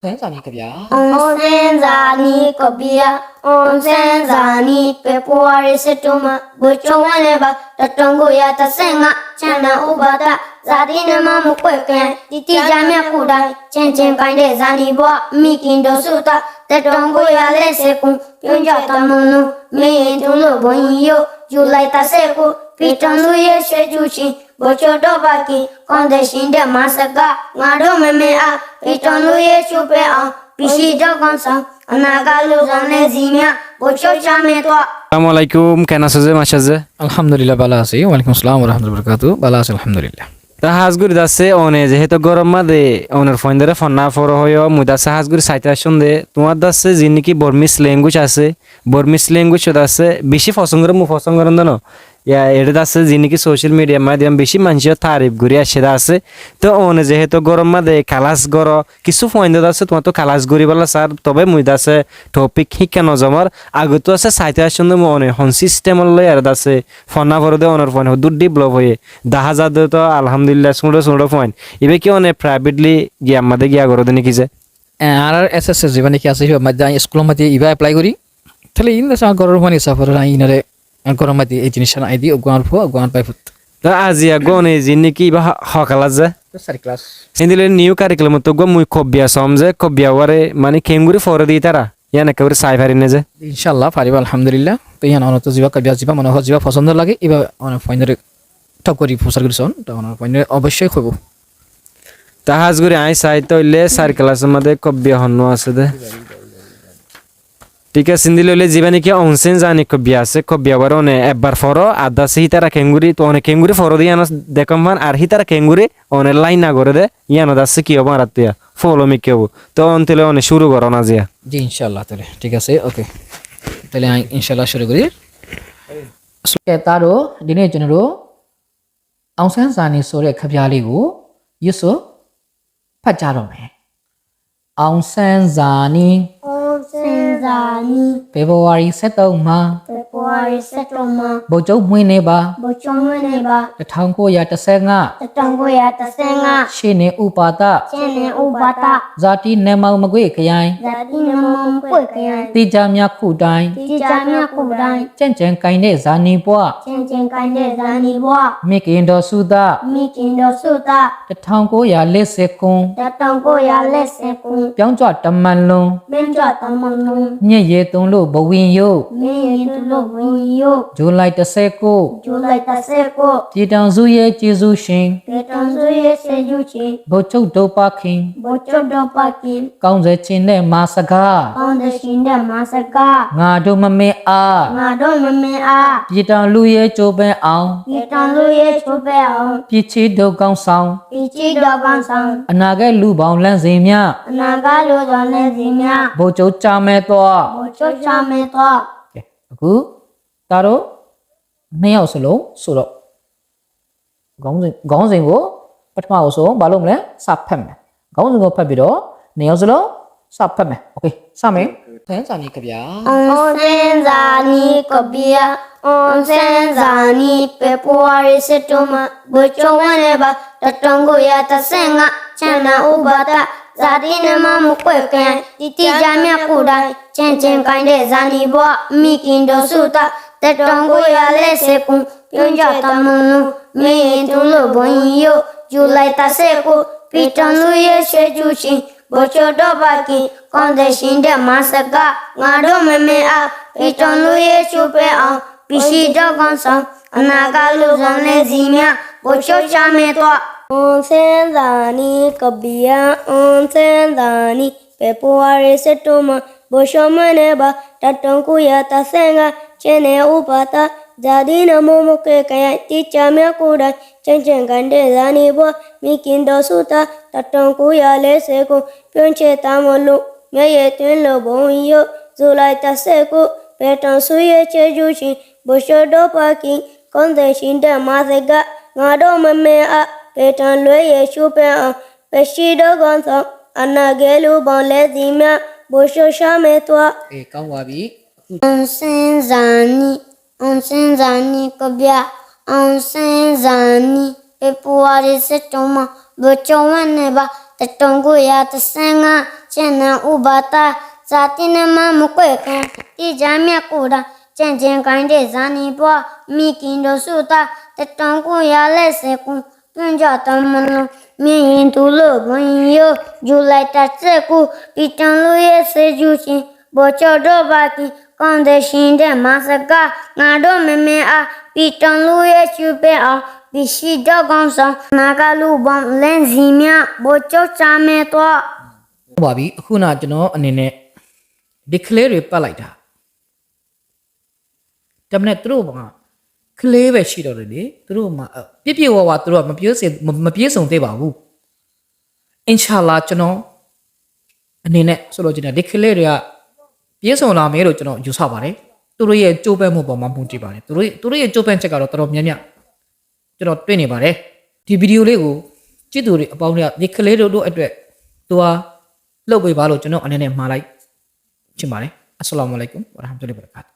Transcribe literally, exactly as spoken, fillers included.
အောင်ဆန်းဇာနည်ကဗျာ၊ အောင်ဆန်းဇာနည် ဖေဖော်ဝါရီ ဆယ့်သုံးမှ၊ ဗိုလ်ချုပ်ဝင်းနဲ့ပါ တစ်ထောင်ကိုးရာတစ်ဆယ့်ငါ၊ ကျန်တဲ့ဥပါဒ၊ ဇာတိနဲ့မမကွဲကရင်၊ တိတိကျကျကိုယ်တိုင်၊ ကျင့်ကျင့်ကိုင်တဲ့ဇာနည်ဘဝ၊ မိခင်ဒေါ်စုသား တစ်ထောင်ကိုးရာလေးဆယ့်ကိုး၊ ပြုံးကျသမုန်လူ၊ မင်းရင်တုန်လို့ဘုန်းကြီးရုပ်၊ ဇူလိုင်တစ်ဆယ့်ကိုး၊ ပြည်ထောင်စုရဲ့ဆယ်ကျူရှင်၊ ဗိုလ်ချုပ်ဒေါ်ပါကင်၊ ကောင်းတဲ့ရှင်တဲ့မဆက၊ ငါတို့မမေ့အား၊ ပြည်ထောင်စုရဲ့ရှုပ်ပဲအောင်၊ ပြည်ရှိသောခေါင်းဆောင်၊ အနာဂတ်လူဆောင်လက်စီများ၊ ဗိုလ်ချုပ်ချမ်းမြေ့သွား။ আসসালামু আলাইকুম, কেন আছো যে, মাসা যে? আলহামদুলিল্লাহ, ভালো আছি। ওয়ালাইকুম আসসালাম ওয়া রাহমাতুল্লাহি ওয়া বারাকাতুহু। ভালো আছি, আলহামদুলিল্লাহ। Tói hás gorí dassé, one zehétu górom mazé onor fuaindóre fonná foró hoiyó, mui dassé hás gorí saitó aiccúm dé, tuáñr dassé ziín néki Bormis lenguic asé, Bormis lenguic dassé bicí fosón goré, mui fosón goróm dé no. Yá, eçé dassé ziín néki social media mazé diyóm bicí maincé tarif gorí aiccé dassé. Tói one zehétu górom mazé kalás goró, kissú fuaindóre dassé tuáñttu kalás goríbolla sár, tobe mui dassé topik híkka no zomór. Agottú dassé saitó aiccúm dé mui one hon sistem loi ar dassé fonná foró dé, onor fuain hoddúr develop óiye. Dahá za dé toó alhamdulillah, suñço suñço fuain. Ibá ki one privately giyam mazé giya goró dé néki ze? E, añárar S S C zibá néki asé, híba mazé añí school or mazé ibá apply gorí. Tóile iín dassé añár góror fuain hísabe añí iínoré añár góror mazé e ziníc cán añí di, eggúa añár fua, eggúa añár bái fut. Tói aziya eggúa one ziín néki ibá ho-, ho kalás ze? Tói sari kalás. Endilla new curriculum ot eggúa mui kobbiya soóm ze, kobbiya uore mani keéngorí foré dé ítara. Yían ekkebaré sai fari né ze? Incállah faribá, alhamdulillah. Tói yían onóttu zibá kobbiya, zibá mone hoó, zibá fosóndo lage, ibá one fuaindóre thok gorí fusár gorí soón, tói one fuaindóre oboicói hoibó. Tói hás gorí añí sai tóile sari kalásor mazé kobbiya honnúa asé dé. Thík asé, endilla óile zibá néki Aung San Suu Kyi kobbiya asé, kobbiya uore one ebbar foró, ar dassé hítara keéngorí, tói one keéngorí foró dé yían dekóm fán, ar hítara keéngorí one lain goré dé, yían dassé ki óibo añáráttu yá, fólo mikká óibo. Tói on tóile one cúru gorón aziya. Ji, incállah, tóile thík asé, oke. Tóile añí incállah cúru gorí. Suke taro dine jonoro Aung San Suu Kyi ဆိုတဲ့ ကဗျာလေးကို ရွတ်ဆိုဖတ်ကြားတော့မယ်။ Aung San Suu Kyi, Aung San Suu Kyi, ဖေဖော်ဝါရီ ဆယ့်သုံးမှာ ဖေဖော်ဝါရီ ဆယ့်သုံးမှာ ဗိုလ်ချုပ်မှူးနဲ့ပါ ဗိုလ်ချုပ်မှူးနဲ့ပါ တစ်ထောင်ကိုးရာတစ်ဆယ့်ငါ တစ်ထောင်ကိုးရာတစ်ဆယ့်ငါ ရှစ်နှစ်ဥပါဒ ရှစ်နှစ်ဥပါဒ ဇာတိနဲ့မမကွဲကရင် ဇာတိနဲ့မမကွဲကရင် သီးခြားများကိုယ်တိုင် သီးခြားများကိုယ်တိုင် ကျင့်ကျင့်ကိုင်တဲ့ဇာနည်ဘဝ ကျင့်ကျင့်ကိုင်တဲ့ဇာနည်ဘဝ မိခင်ဒေါ်စုသား မိခင်ဒေါ်စုသား တစ်ထောင်ကိုးရာလေးဆယ့်ကိုး တစ်ထောင်ကိုးရာလေးဆယ့်ကိုး ပြုံးကျသမုန်လူ ပြုံးကျသမုန်လူ မျက်ရည်တုန်လို့ဘဝင်းရုပ် မျက်ရည်တုန်လို့ဘဝင်းရုပ် ဇူလိုင်တစ်ဆယ့်ကိုး ဇူလိုင်တစ်ဆယ့်ကိုး ပြည်ထောင်စုရဲ့ကျေးဇူးရှင် ပြည်ထောင်စုရဲ့ဆယ်ကျူရှင် ဗိုလ်ချုပ်ဒေါ်ပါကင် ဗိုလ်ချုပ်ဒေါ်ပါကင် ကောင်းတဲ့ရှင်တဲ့မဆက ကောင်းတဲ့ရှင်တဲ့မဆက ငါတို့မမေ့အား ငါတို့မမေ့အား ပြည်ထောင်စုရဲ့ရှုပ်ပဲအောင် ပြည်ထောင်စုရဲ့ရှုပ်ပဲအောင် ပြည်ရှိသောခေါင်းဆောင် ပြည်ရှိသောခေါင်းဆောင် အနာဂတ်လူ့ဘောင်လမ်းစဉ်များ အနာဂတ်လူ့ဘောင်လမ်းစဉ်များ ဗိုလ်ချုပ်ချမ်းမြေ့သွား ဗိုလ်ချုပ်ချမ်းမြေ့သွား။ ကဲ အခု သားတို့ နှစ်ယောက်စလုံးဆိုတော့ ခေါင်းစဉ်၊ ခေါင်းစဉ်ကို ပထမဦးဆုံး ဘာလုပ်မလဲ၊ စဖတ်မယ်။ ခေါင်းစဉ်ကိုဖတ်ပြီးတော့ နှစ်ယောက်စလုံး စဖတ်မယ်။ oke, စမယ်။ Aung San Suu Kyi ကဗျာ၊ Aung San Suu Kyi ကဗျာ၊ Aung San Suu Kyi ဖေဖော်ဝါရီ ဆယ့်သုံးမှာ ဗိုလ်ချုပ်ဝင်းနဲ့ပါ တစ်ထောင်ကိုးရာတစ်ဆယ့်ငါ ကျန်တဲ့ဥပါဒ ဇာတိနဲ့မမကွဲကရင် တိတိကျကျကိုယ်တိုင် ကျင့်ကျင့်ကိုင်တဲ့ဇာနည်ဘဝ မိခင်ဒေါ်စုသား တစ်ထောင်ကိုးရာလေးဆယ့်ကိုး ပြုံးကျသမုန်လူ မင်းရင်တုန်လို့ဘုန်းကြီးရုပ် ဇူလိုင်တစ်ဆယ့်ကိုး ပြည်ထောင်စုရဲ့ဆယ်ကျူရှင် ဗိုလ်ချုပ်ဒေါ်ပါကင် ကောင်းတဲ့ရှင်တဲ့မဆက ငါတို့မမေ့အား ပြည်ထောင်စုရဲ့ရှုပ်ပဲအောင် ပြည်ရှိသောခေါင်းဆောင် အနာဂတ်လူ့ဆောင်လက်စီများ ဗိုလ်ချုပ်ချမ်းမြေ့သွား။ Aung San Suu Kyi ကဗျာ၊ Aung San Suu Kyi ဖေဖော်ဝါရီ ဆယ့်သုံးမှာ ဗိုလ်ချုပ်မှူးနဲ့ပါ တစ်ထောင်ကိုးရာတစ်ဆယ့်ငါ ကျင့်တဲ့ဥပါဒ ဇာတိနဲ့မမကွဲကရင် သီးခြားများကိုယ်တိုင် ကျင့်ကျင့်ကိုင်တဲ့ဇာနည်ဘဝ မိခင်ဒေါ်စုသား တစ်ထောင်ကိုးရာလေးဆယ့်ကိုး ပြုံးကျသမုန်လူ မျက်ရည်တုန်လို့ဘုန်းကြီးရုပ် ဇူလိုင်တစ်ဆယ့်ကိုး ပြည်ထောင်စုရဲ့ဆယ်ကျူရှင် ဗိုလ်ချုပ်ဒေါ်ပါကင် ကောင်းတဲ့ရှင်တဲ့မဆက ငါတို့မမေ့အား ပြည်ထောင်စုရဲ့ရှုပ်ပဲအောင် ပြည်ရှိသောခေါင်းဆောင် အနာဂတ်လူ့ဘောင်လမ်းစဉ်များ ဗိုလ်ချုပ်ချမ်းမြေ့သွား။ ကဲ ကောင်းပါပြီ။ Aung San Suu Kyi, Aung San Suu Kyi ကဗျာ၊ Aung San Suu Kyi ဖေဖော်ဝါရီ ဆယ့်သုံးမှာ ဗိုလ်ချုပ်ဝင်းနဲ့ပါ တစ်ထောင်ကိုးရာတစ်ဆယ့်ငါ ခြောက်နှစ်ဦးပါသား ဇာတိနဲ့မမူကွဲ့ခံ တိကျမျက်ကိုယ်တိုင် ကြံ့ကျင်ကိုင်တဲ့ဇာနည်ဘဝ မိခင်တို့ဆုတောင်း တစ်ထောင်ကိုးရာလေးဆယ့်ကိုး ပြုံးကျတမလွန် မြင်ရင်သူလို့ ဘုံရင်ရိုး ဇူလိုင်တစ်ဆယ့်ကိုး ပြည်ထောင်လွတ်ရေးစစ် ကျူရှင် ဗိုလ်ချုပ်တို့ပါခင် ကောင်းတဲ့ရှင်တဲ့မစကား ငါတို့မမေ့အောင် ပြည်ထောင်လွတ်ရေး ရှုပ်ပဲအောင် ပြည်ရှိတော့ခေါင်းဆောင် နာဂလူပေါင်းလင်းစီများ ဗိုလ်ချုပ်ချမ်းမြေ့သွား ဟုတ်ပါပြီ။ အခုနက ကျွန်တော်အနေနဲ့ ဒီကလေးတွေ ပတ်လိုက်တာ ဒါပေမဲ့ သူတို့မှာ ကလေးပဲရှိတော့တယ်လေ။ သူတို့မှာ အ ပြည့်ပြည့်ဝဝ သူတို့က မပြည့်စုံ မ- မပြည့်စုံသေးပါဘူး။ အင်ဆာလ်လာ ကျွန်တော်အနေနဲ့ ဆိုလိုချင်တာ ဒီကလေးတွေက ပြည့်စုံလာမယ်လို့ ကျွန်တော်ယူဆပါတယ်။ သူတို့ရဲ့ ကြိုးပမ်းမှုပေါ်မှာ မူတည်ပါတယ်။ သူတို့ရဲ့- သူတို့ရဲ့ ကြိုးပမ်းချက်ကတော့ တော်တော်များများ ကျွန်တော်တွေ့နေပါတယ်။ ဒီဗီဒီယိုလေးကို ကြည့်သူတွေအပေါင်းတွေက ဒီကလေးတို့အတွက် သူက လုပ်ပေးပါလို့ ကျွန်တော်အနေနဲ့ မှာလိုက်ချင်ပါတယ်။ အစလာမ်မူအလိုင်ကွမ် ဝရဟ်မတူလ်လာဟ်ဝဘရကာတူ